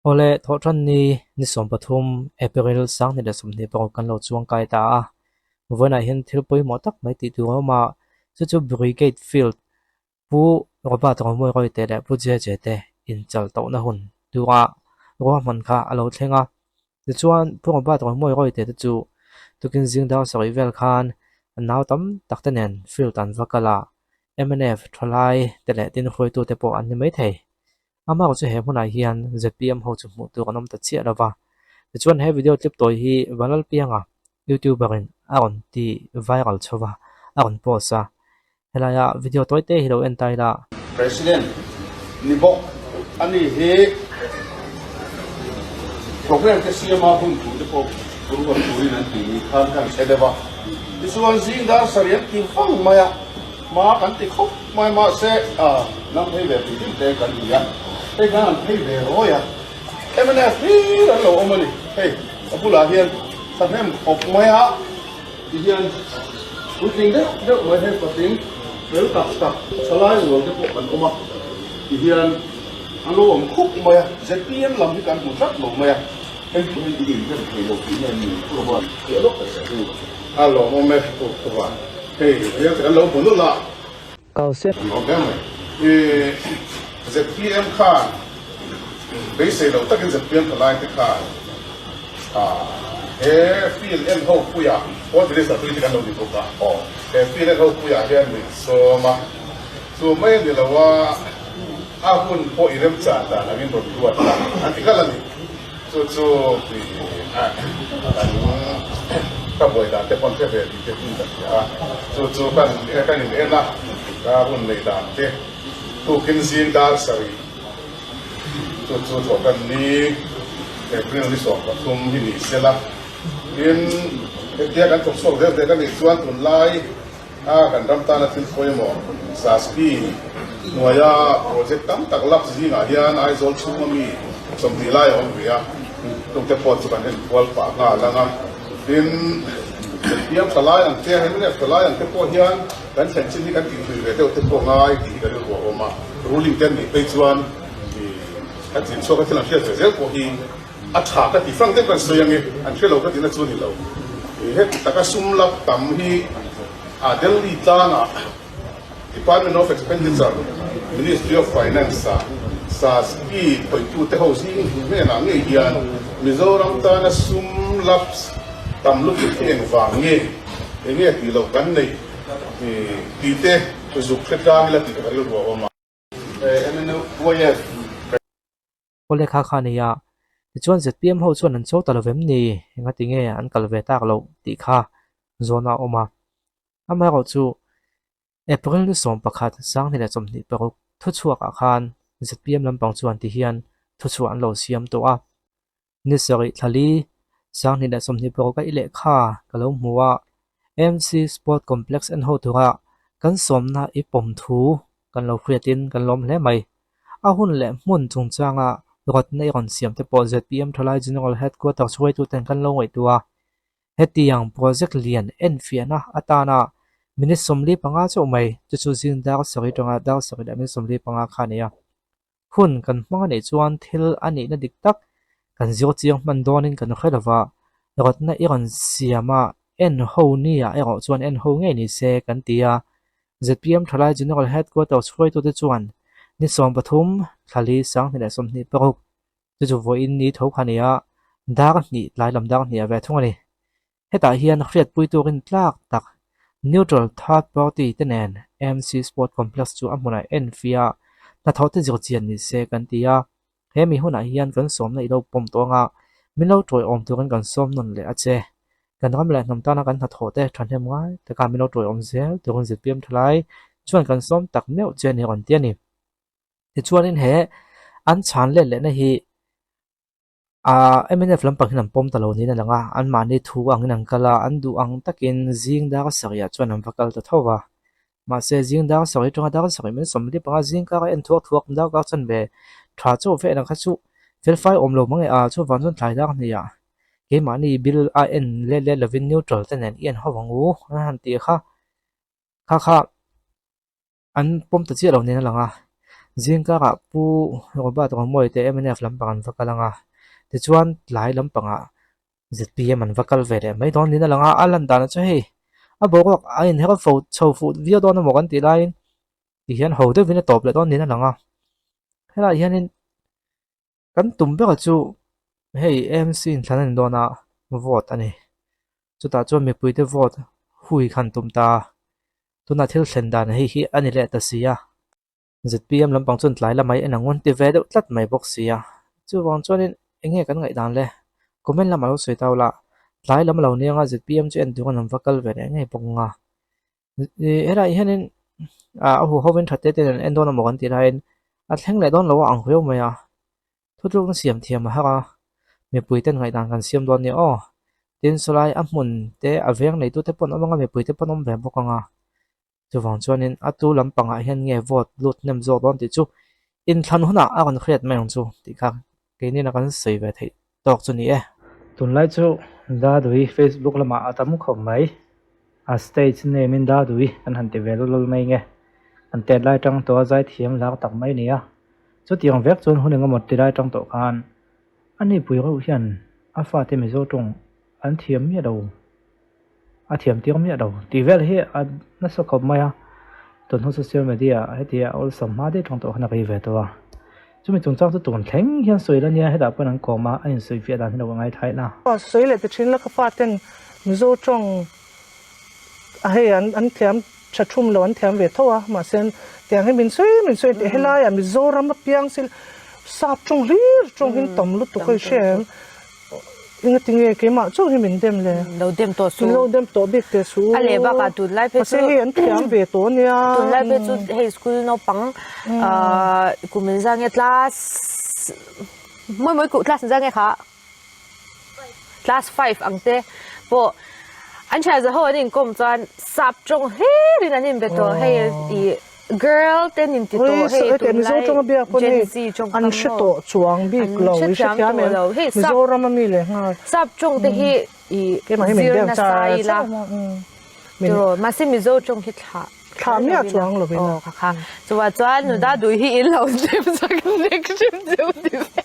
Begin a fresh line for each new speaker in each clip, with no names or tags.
Awle, thawhṭanni ni 13 April 2026 kan lo chuang kai ta a. Vawiinah hian thil pawimawh tak mai tih tur a awm a, chu chu Brigade Field Pu Robert Romuai Rawite leh Pu JJ te inchal tawhna hun tura ruahman kha a lo thleng a. Tichuan, Pu Robert Romuai Rawite te chu tukin zing dar sarih vel khan an nau tam tak te nen field an va kal a, mnf thalai te leh tin hruaitute pawh an ni maithei. Amah chu he hmunah hian zpm ho chu hmuh tur an awm ta chiah lo va. Tichuan he video clip tawi hi Vanlalpianga youtuber in a rawn ti viral chho va, a rawn post a. Helaia video tawi te hi lo en ta ila.
President ni bawk a ni hi program te siama hun tur te pawh ruat turin an ti ni khan kan hre deuh a. Tichuan zing dar sarih an ti vang mai a. Hma kan ti khawp mai mahse nang phei ve tih hlim te kan ni a, hei khan an phei ve rawi a, mnf hlir an lo awm a ni, hei ka bulah hian thahnem khawp mai a ti hian puitling deuh deuh mai hei patling fel tak tak thalai rual te pawh kan awm a ti hian an lo awm khup mai a, zpm lam hi kan hmu tlat lo mai a, hei chu hei i inrem thei lo tih nge ni pu Roman tih lawk ta che u. A lawmawm e pu Roman. Hei rial te kan lo hmu nulh a.
Kal se.
Kan lawm hle mai. I zpm khan beisei lo takin zpm thalai te khan he field en ho puia Port Minister tui te kan lo ni bawk a. He field en ho puia hian min sawm a. Chu mai a ni lo a, a hun pawh i remchan dan angin rawn ruat la an ti kal a ni. Chu chu kan ka buai dan te pawn hre ve tih te hun ka hria a, chu chu kan kan in en a, ka hun neih dan te tukin zing dar sarih chu chu thawhtan ni April ni 13 hi ni sela tin hetia kan thawk chhuak zel zel a nih chuan tunlai a kan ram tana thil pawimawh Saspi hnuaia project tam tak lak zingah hian Aizawl chhunga mi 20 lai a awm ve a, chungte pawh chu kan enkual pah nghal ang a. Tin, zpm tha lai ang te, mnf tha lai ang te pawh hian kan thlen chin hi kan tihhlui ve deuh te pawh ngai tih hi ka rilru a awm a. Ruling te an nih phei chuan kan chin chhuak a thil an hriat ve zel pawh hi a tha ka ti frank deuh kan sawi ang e, an hre lo ka tihna chu a ni lo. Heti taka sum lak tam hi a Delhi tlangah Department of Expenditure, Ministry of Finance ah SASCI khawitute ho zing hnenah ngei hian Mizoram tana sum lapse tam lutuk hi engvang nge, enge tih loh kan neih tih te zuk hre tlang ila tih ka rilru a awm a. MNYF.
Awle kha kha a ni a, tichuan zpm ho chuan an cho ta lo vem ni, engati nge an kal ve tak loh tih kha zawn a awm a. Amaherawh chu April ni 11 2026 thuchhuakah khan zpm lampang chuan ti hian thuchhuah an lo siam tawh a. Ni sarih thlali 2026 a i lehkha ka lo hmu a, AMC Sport Complex en ho tura kan sawmna i pawm thu kan lo hriatin kan lawm hle mai. A hun leh hmun chungchanga rawtna i rawn siam te pawh zpm Thalai General Headquarters hruaituten kan lo ngaihtuah a. Hetiang project lian enfiahna atana minute 45 chauh mai chu chu zing dar sarih atanga dar sarih leh minute 45 kha a ni a. Hun kan hmang a nih chuan thil a nihna dik tak kan zir chiang hman dawnin kan hre lova, rawtna i rawn siam a, en ho nia erawh chuan en ho ngei ni se kan ti a. Zpm Thalai General Headquarters hruaitute chuan ni 13, thlali 2026 chu chu vawiin ni tho kha a ni a, dar hnih tlai lam dar hnih a ve thung a ni. Hetah hian hriatpui turin tlak tak Neutral Third Party te nen AMC Sport Complex chu a hmunah enfiah hnathawh te zir chian ni se kan ti a. He mi hunah hian kan sawmna i lo pawm tawh anga min lo tawiawm turin kan sawm nawn leh a che. Kan ram leh hnam tana kan hnathawh te thahnem ngai taka min lo tawiawm zel turin zpm thalai chuan kan sawm tak meuh che a ni rawn ti a ni. Tichuanin he an chhan let lehna hi Aaa mnf lampang hian an pawm ta lo niin a lang a, anmahni thu angin an kal a, an duh ang takin zing dar sarih ah chuan an va kal ta tho va. Mahse zing dar sarih atanga dar sarih min sawm lip anga zing kara en thuak thuak dar kar chuan ve tha chauh ve ang kha chu felfai awm lo mang e a, chuvang chuan thlai dar hnih ah keimahni bill a en let let lovin neutral te nen i en ho ang u an han tih kha kha kha. An pawm ta chiah lo nen a lang a. Zingkarah Pu Robert Romawia te mnf lampang an va kal ang a, tichuan tlai lampangah zpm an va kal ve leh mai dawn niin a lang a, a lan danah chu hei a boruak a inher fo chho fuh viau dawn emaw kan tih laiin tihian ho deuhin a tawp leh dawn niin a lang a, helaiah hianin kan tum bera chu hei AMC inthlan a ni dawn a vote a ni chutah chuan mipuite vote hui khan tum ta a tunah thil thlen dan hei hi a ni leh ta si a. Zpm lampang chuan tlai lamah hi en ang ti ve deuh tlat mai bawk si a, chuvang chuanin eng nge kan ngaihdan le? Comment lamah lo sawi tau la, tlai lam lo nia nga zpm chu en turin an va kal ve leh ngei bawk nga. Ih helaiah hianin ah a huho in tha te ten an en dawn emaw kan tih laiin a thleng leh dawn lo a ang viau mai a, thutlukna siam thiam a har a, mipui ten ngaihdan kan siam dawn nia aw. Tin sawlai a hmun te a veng neitute pawh an awm ang a, mipui te pawh an awm ve bawk ang a. Chuvang chuanin a tu lampangah hian nge vote lut hnem zawk dawn tih chu inthlan hunah a rawn hriat mai ang chu tih kha keinin a kan sawi ve theih tawk chu ni e. Tunlai chu Dadui Facebook lamah a tam khawp mai. A stage name in Dadui kan han ti ve lul lul mai nge. Kan tet lai tang tawh a zaithiam lar tak mai nia. Chutiang vek chuan hun engemaw ti lai tang tawh khan a nipui reuh hian a fate Mizo tawng an thiam miah lo. A thiam tir miah lo tih vel hi a nasa khawp mai a, tunhnu social media heti a awlsam hma daih tawng tawh khan a rei ve tawh a, chumi chungchang chu tun thleng hian sawi la nia hetah pawhin an kawm a, a insawi fiah dan hi lo ngai thaih la.
Sawi leh ti thin la ka fa ten Mizo tawng a hei an an thiam tha thum lo an thiam ve tho a mahse tiang hi min sawi min sawi tih helai ah Mizoram apiang sil sap tawng hlir tawng hi an tam lutuk a i hria em. Engati nge keimah chauh hi min dem le?
Lo dem tawh suh.
Min lo dem tawh bik teh suh.
A leh bakah tunlai phei chu.
Mahse hei an thiam ve tawh ania.
Tunlai phei chu hei school naupang kum engzah nge class mawi mawi kuh class engzah nge kha? Class five ang te pawh an thian za ho an inkawm chuan sap tawng hlirin an inbe tawh hei ih. Girl te nin ti tawh hei tunlai Gen Z tawng
an hre tawh chuang bik lo i hrethiam em Mizoram ami leh nghal
sap tawng te hi i zir nasa ila tiraw mahse Mizo tawng hi thlah
thlah miah chuang lo ina
aw kha kha chuah chuan nuda duh hi in lo dem sak nek hrim deuh ti ve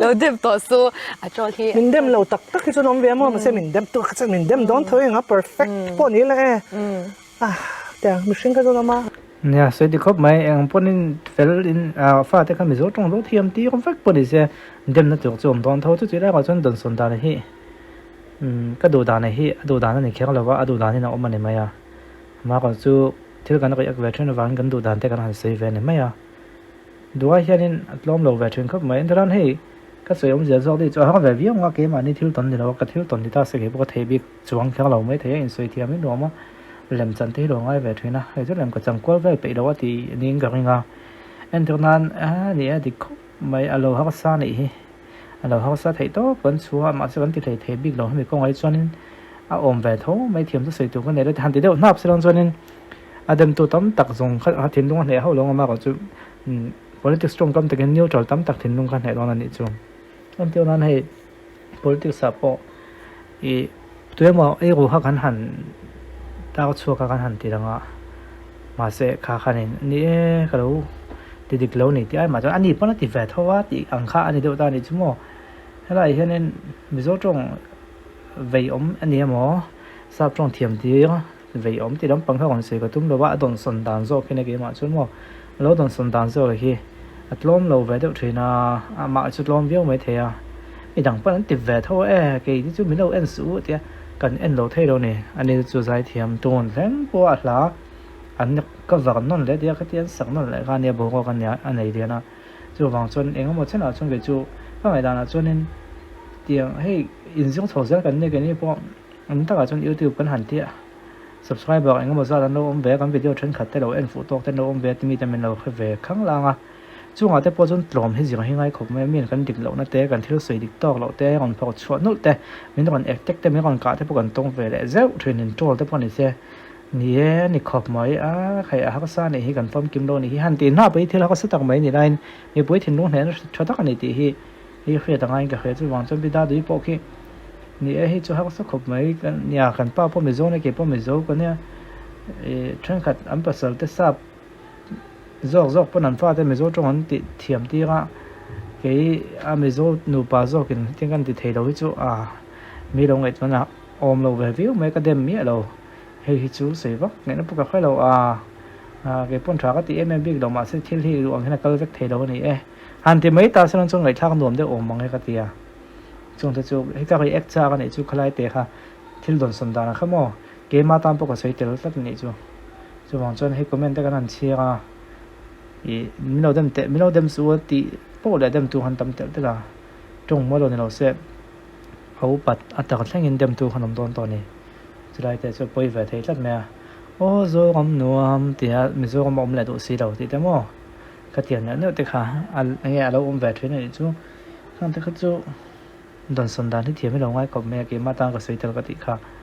lo dem tawh su a troll hi
min dem lo tak tak hi chuan awm ve maw mahse min dem tur kha chuan min dem dawn tho eng a perfect pawh ni la e. Ah, tiang mihring kha chuan awm a.
Nia, sawi dik khawp mai, eng pawhin fel in fate kha Mizo tawng lo thiam tir vek pawh ni se, demna tur chu awm dawn tho. Chu tih laiah chuan dawnsawn dan hi ka duh dan hi a duh dan a ni kher lo va, a duh danin a awm a ni mai a. Amaherawh chu thil kan react ve thin avangin kan duh dan te kan han sawi ve a ni mai a. Duhai hianin a tlawm lo ve thin khawp mai. Entirnan hei ka sawi awmzia zawk deuh chu a har ve viau ang a, keimahni thil tawn ni lo a, ka thil tawn ni ta se kei pawh ka thei bik chuang kher lo mai thei a, insawi thiam hi nuam a, lem chan te hi lo ngai ve thin a, hei chu lem ka chang kual vel peih lo a tih niin ka ring a. Entirnan a ni a dik khawp mai, a lo harsa nih hi, a lo harsa theih tawp kan chhuah a, mahse kan ti hlei thei bik lo hemi kawngah hi chuanin a awm ve tho mai thiam chu sawi tur ka nei lo ti han ti deuh hnap se lang chuanin A demtu tam tak zawng kha a thinlung a hneh hauh lo ang a, chu politics tawngkam takin neutral tam tak thinlung kha hneh dawn a nih chu. Entir nan hei politics ah pawh ih tuemaw eiru kha kan han tar chhuak a kan han ti lang a, mahse kha khanin ni e ka lo ti dik lo ni tih ai mah chuan ani pawn a ti ve tho a tih ang kha a ni deuh ta a nih chu maw. Helaiah hianin Mizo tawng vei awm a ni emaw sap tawng thiam tir Vei awm ti lampang kha rawn sawi ka tum lo a, a dawnsawn dan zawk hi na keimah chuan maw a lo dawnsawn dan zawk hi a tlawm lo ve deuh thin a, amah chu tlawm viau mai thei a, mi dang pawn an ti ve tho e, kei te chu min lo en suh u tia kan en lo thei lo ni, ani chu zaithiam tun thleng pawh a hla an ka var nawn leh tia khatia an sak nawn leh kha ania boruak ania a nei lian a, chuvang chuan eng emaw chenah chuan kei chu ka ngaihdanah chuanin tiang hei inzir chho zel kan nia keini pawh. An takah chuan youtube kan han tih a, subscriber eng emaw zat an lo awm ve a, kan video thenkhat te lo en fuh tawk te an lo awm ve a timi te min lo hre ve khang lang a. Chungah te pawh chuan tlawm hi zir hi ngai khawp mai a, miin kan dik lohna te, kan thil sawi dik tawk loh te, rawn phawrh chhuah nulh te, min rawn ek tek te, min rawn kah te pawh kan tawng ve leh zeuh thin, in troll te pawh ni se. Ni e, ni khawp mai a, hei a harsa anih hi kan famkim lo anih hi, han tih hnah pawh hi thil harsa tak mai ni laiin mipui thinlung hnehna tha tak a ni tih hi hi hriat angaiin ka hria chuvang chuan Bida dui pawh khi ni e hei chu harsa khawp mai kan nia kan pa pawh Mizo ania kei pawh Mizo ka nia ih thenkhat an pasal te sap Zawk zawk pawn an fate Mizo tawng an tih thiam tir a, kei a Mizo nupa zawkin hetiang kan ti thei lo hi chu a mi lo ngaihtuahna awm lo ve viau mai ka dem miah lo. Hei hi chu sawi vak ngaihna pawh ka hre lo a, kei pawn tha ka ti em em bik lo mahse thil hi duh ang hian a kal vek thei lo a ni e. Han ti mai ta se chuan ngaihthlak nuam deuh awm ang e ka ti a, chungte chu hei ka react chak a nih chu khalai te kha thil dawnsawn dan a kha maw keimah tan pawh ka sawi tel tlat a nih chu. Chuvang chuan hei comment te kan han chhiar a, ih min lo dem teh min lo dem suh a tih pawh leh dem tu han tam telh telh a, tawng mawi lo ni lo se a upat a tak thlengin dem tu khan awm dawn tawh a ni. Chulai te chu a pawi ve thei tlat mai a, aw Zoram nuam tia Mizoram a awm leh duh si lo tih te maw ka tiang neuh neuh te kha a enge a lo awm ve thin a nih chu khang te kha chu dawnsawn dan hi thiam hi lo ngai khawp mai a keimah tan ka sawi tel ka tih kha.